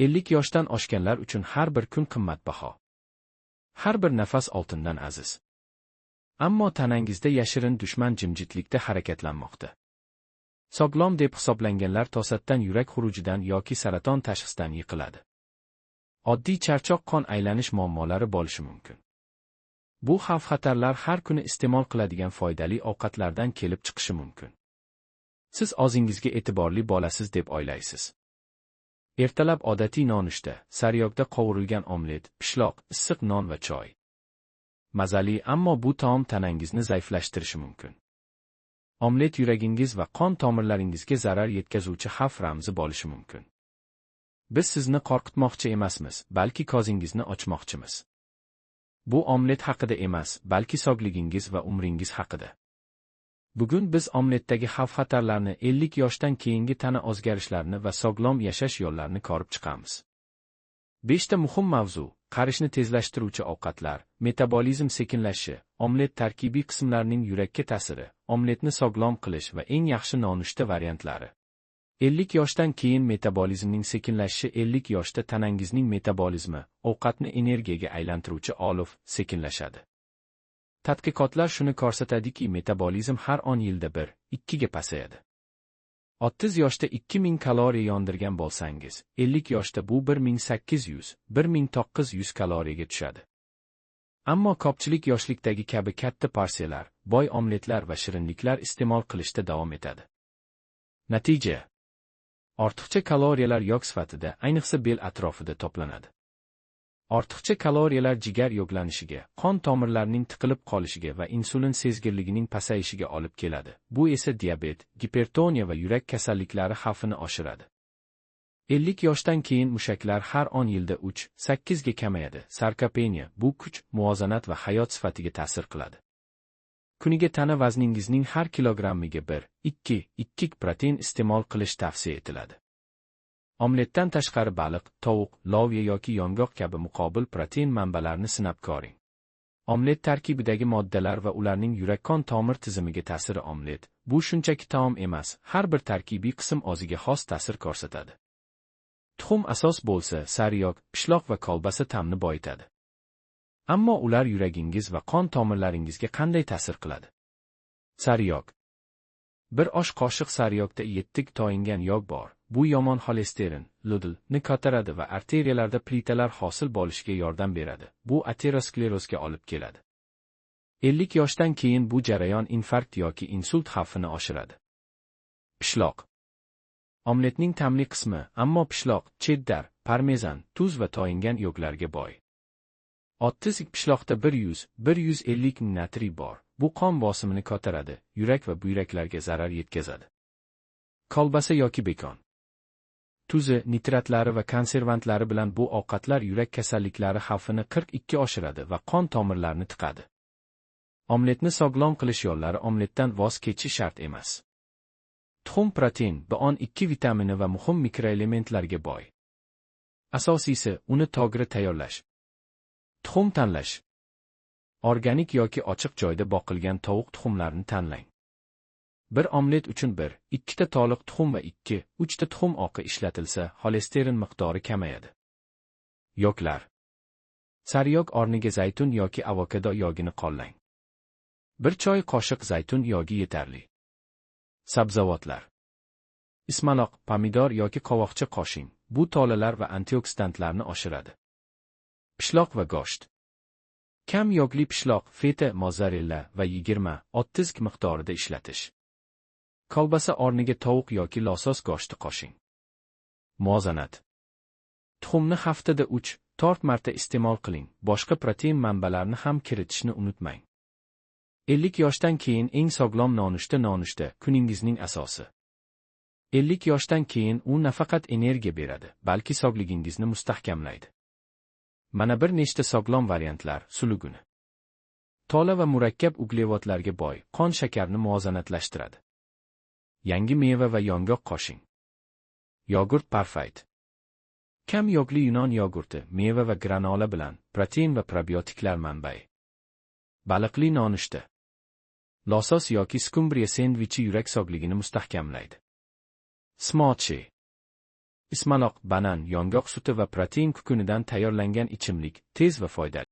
50 yoshdan oshganlar uchun har bir kun qimmatbaho. Har bir nafas oltindan aziz. Ammo tanangizda yashirin dushman jimjitlikda harakatlanmoqda. Sog'lom deb hisoblanganlar to'satdan yurak xurujidan yoki saraton tashxisidan yiqiladi. Oddiy charchoq, qon aylanish muammolari bo'lishi mumkin. Bu xavf-xatarlar har kuni iste'mol qiladigan foydali ovqatlardan kelib chiqishi mumkin. Siz o'zingizga e'tiborli bo'lasiz deb o'ylaysiz. Ertalab odatiy nonushta, sariyog'da qovurilgan omlet, pishloq, issiq non va choy. Mazali, ammo bu taom tanangizni zaiflashtirishi mumkin. Omlet yuragingiz va qon tomirlaringizga zarar yetkazuvchi xavf ramzi bo'lishi mumkin. Biz sizni qo'rqitmoqchi emasmiz, balki ko'zingizni ochmoqchimiz. Bu omlet haqida emas, balki sog'ligingiz va umringiz haqida. Bugun biz omletdagi xavf-xatarlarni, 50 yoshdan keyingi tana o'zgarishlarini va sog'lom yashash yo'llarini ko'rib chiqamiz. 5 ta muhim mavzu: qarishni tezlashtiruvchi ovqatlar, metabolizm sekinlashishi, omlet tarkibiy qismlarining yurakka ta'siri, omletni sog'lom qilish va eng yaxshi nonushta variantlari. 50 yoshdan keyin metabolizmning sekinlashishi. 50 yoshda tanangizning metabolizmi, ovqatni energiyaga aylantiruvchi olov, sekinlashadi. Tadqiqotlar shuni ko'rsatadiki, metabolizm har 10 yilda 1-2 ga pasayadi. 30 yoshda 2000 kaloriya yondirgan bo'lsangiz, 50 yoshda bu 1800, 1900 kaloriyaga tushadi. Ammo ko'pchilik yoshlikdagi kabi katta porsiyalar, boy omletlar va shirinliklar iste'mol qilishda davom etadi. Natija: ortiqcha kaloriyalar yog' sifatida, ayniqsa bel atrofida to'planadi. Ortiqcha kaloriyalar jigar yog'lanishiga, qon tomirlarining tiqilib qolishiga va insulin sezgirligining pasayishiga olib keladi. Bu esa diabet, gipertoniya va yurak kasalliklari xavfini oshiradi. 50 yoshdan keyin mushaklar har 10 yilda 3-8 ga kamayadi. Sarkopeniya bu kuch, muvozanat va hayot sifatiga ta'sir qiladi. Kuniga tana vazningizning har kilogrammiga 1, 2, 2 protein iste'mol qilish tavsiya etiladi. Omletdan tashqari baliq, tovuq, loviya yoki yong'oq kabi muqobil protein manbalarini sinab ko'ring. Omlet tarkibidagi moddalar va ularning yurak-qon tomir tizimiga ta'siri. Omlet bu shunchaki taom emas, har bir tarkibiy qism o'ziga xos ta'sir ko'rsatadi. Tuxum asos bo'lsa, sariyog', pishloq va kolbasa ta'mni boyitadi. Ammo ular yuragingiz va qon tomirlaringizga qanday ta'sir qiladi? Sariyog'. Bir osh qoshiq sariyog'da 7 toyingan yog' bor. Bu yomon xolesterin, LDL, ni ko'taradi va arteriyalarda plitalar hosil bo'lishiga yordam beradi. Bu aterosklerozga olib keladi. 50 yoshdan keyin bu jarayon infarkt yoki insult xavfini oshiradi. Pishloq. Omletning ta'mli qismi, ammo pishloq, cheddar, parmezan, tuz va toyingan yog'larga boy. 30 pishloqda 100, 150 natriy bor. Bu qon bosimini ko'taradi, yurak va buyraklarga zarar yetkazadi. Kolbasa yoki bekon. Tuzi, nitratlari va konservantlari bilan bu ovqatlar yurak kasalliklari xavfini 42 oshiradi va qon tomirlarini tiqadi. Omletni sog'lom qilish yo'llari. Omletdan voz kechish shart emas. Tuxum protein, B12 vitamini va muhim mikroelementlarga boy. Asosiysi, uni to'g'ri tayyorlash. Tuxum tanlash. Organik yoki ochiq joyda boqilgan tovuq tuxumlarini tanlang. Bir omlet uchun 1, 2 ta to'liq tuxum va 2, 3 ta tuxum oqi ishlatilsa, xolesterin miqdori kamayadi. Yog'lar. Sariyog' o'rniga zaytun yoki avokado yog'ini qo'llang. 1 choy qoshiq zaytun yog'i yetarli. Sabzavotlar. Ismaloq, pomidor yoki qovoqcha qo'shing. Bu tolalar va antioksidantlarni oshiradi. Pishloq va go'sht. Kam yog'li pishloq, feta, mozzarella va 20-30 g miqdorida ishlatish. Kolbasa o'rniga tovuq yoki losos go'shti qo'shing. Muvozanat. Tuxumni haftada 3-4 marta iste'mol qiling, boshqa protein manbalarini ham kiritishni unutmang. 50 yoshdan keyin eng sog'lom nonushta. Nonushta kuningizning asosi. 50 yoshdan keyin u nafaqat energiya beradi, balki sog'ligingizni mustahkamlaydi. Mana bir nechta sog'lom variantlar suluguni. Tola va murakkab uglevodlarga boy, qon shakarni muvozanatlashtiradi. Yangi meva va yong'oq qo'shing. Yogurt parfait. Kam yog'li yunon yogurti, meva va granola bilan, protein va probiotiklar manbai. Baliqli nonushta. Losos yoki skumbriya sendvichi yurak sog'ligini mustahkamlaydi. Smoothie. Ismaloq, banan, yong'oq suti va protein kukunidan tayyorlangan ichimlik tez va foydali.